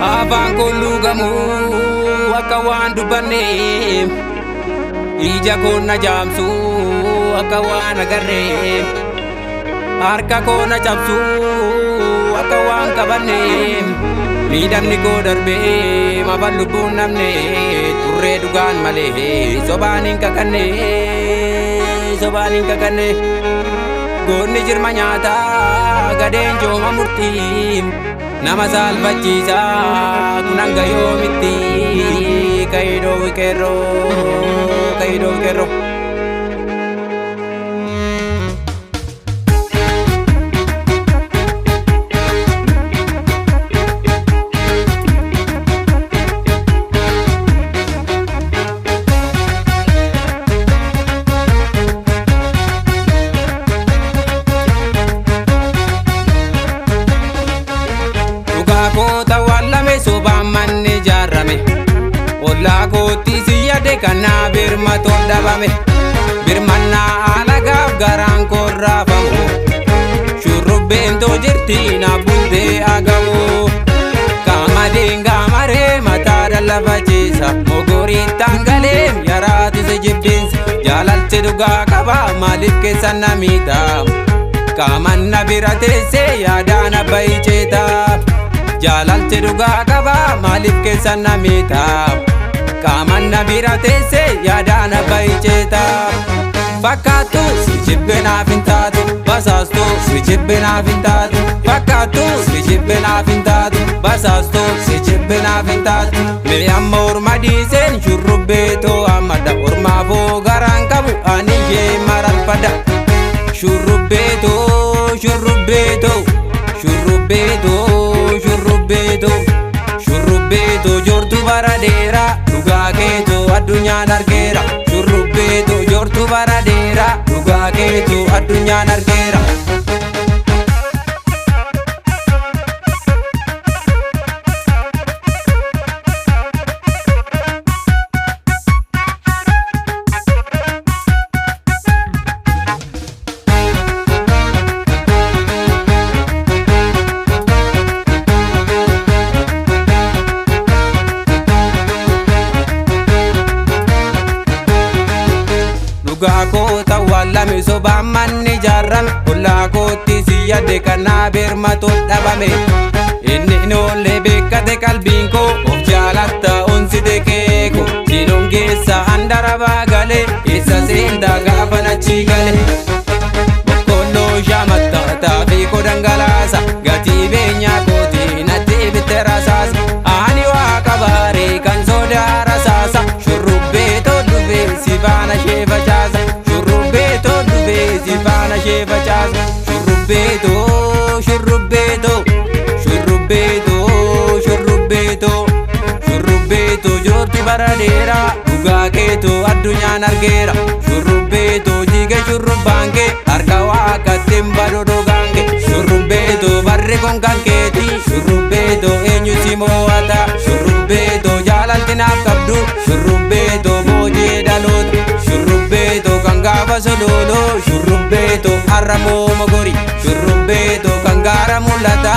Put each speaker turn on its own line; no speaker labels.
Afaan koo luugamuu akka waan dubbanne, ija koo na jaamsuu akka waan agarre, harka koo na cabsuu akka waan qabanne, miidhamni koo darbee mafan lubbuun namne, turree dhugaan malee sobaan hin kakanne, sobaan hin kakanne. Goonni jirma nyaataa gadeen jooma murtii, nama saalfachiisaa kun hanga yoomitti? Kayidoo qeerroo, kayidoo qeerroo. Dhugaa koota waan lame sobaan manni ijaarame. Ollaa kootti si yaade kanaa birmatoon dhabame. Birmannaa alagaaf garaan korraafamu. Shurrubbeen too jirti na bultee agamu. Qamadeen gaamaree mataa lafa ciisa. Mogorii tangalee yaraatu si jibbinsa. Jaalalti dhugaa qaba maaliif keessa na miidha? Qaaman na bira teessee yaadaan abbayi ceeta. Jaalalti dhugaa qaba maaliif keessa na miidha? Qaaman na bira teessee yaadaan abbayi ceeta. Fakkaattu si jibbe naaf hin taatu, basaastu si jibbe naaf hin taatu. Fakkaattu si jibbe naaf hin taatu, basaastu si jibbe naaf hin taatu. Mee amma orma dhiiseen shurrubbee too ammadha, ormaafoo garaan qabu ani ishee mararfadha. Shurrubbeetoo, shurrubbeetoo, shurrubbeetoo, shurrubbeetoo, shurrubbeetoo joortu bara dheeraa, dhugaa keetoo addunyaan argeera. Shurrubbeetoo joortu bara dheeraa, dhugaa keetoo addunyaan argeera. Dhugaa koota waan lame sobaan manni ijaarame. Ollaa kootti si yaade kanaa birmatoon dhabame. Inni inoollee beekkate qalbiin koo of jaalatta onsite keeko. Sinuun geessa handarabaa galee eessa seentaa gaafa nachi gale. Boqqolloo shaamatta taafii koo dhangalaasa, gatii beenyaa kooti natti bitte rasaasa. Ani waa qabaaree kan sodaa rasaasa, shurrubbee too dhufee si faana ishee facaasa. Shurrubbee too dhufee si faana ishee facaasa. Shurrubbee too, shurrubbee too, shurrubbee too, shurrubbee too, shurrubbee too joorti bara dheeraa, dhugaa keetoo addunyaan argeera. Shurrubbee too jige shurrubbaan kee harka waaqatti hin badu dhugaan kee. Shurrubbee too barri kun kan keeti, shurrubbee too eenyu si mo'ata? Shurrubbee too jaalalti naaf qabdu, shurrubbee too boojii dhaloota, shurrubbee too kan gaafa solooloo, shurrubbee too har'a moo mogori, shurrubbee too kan gaara mul'ata.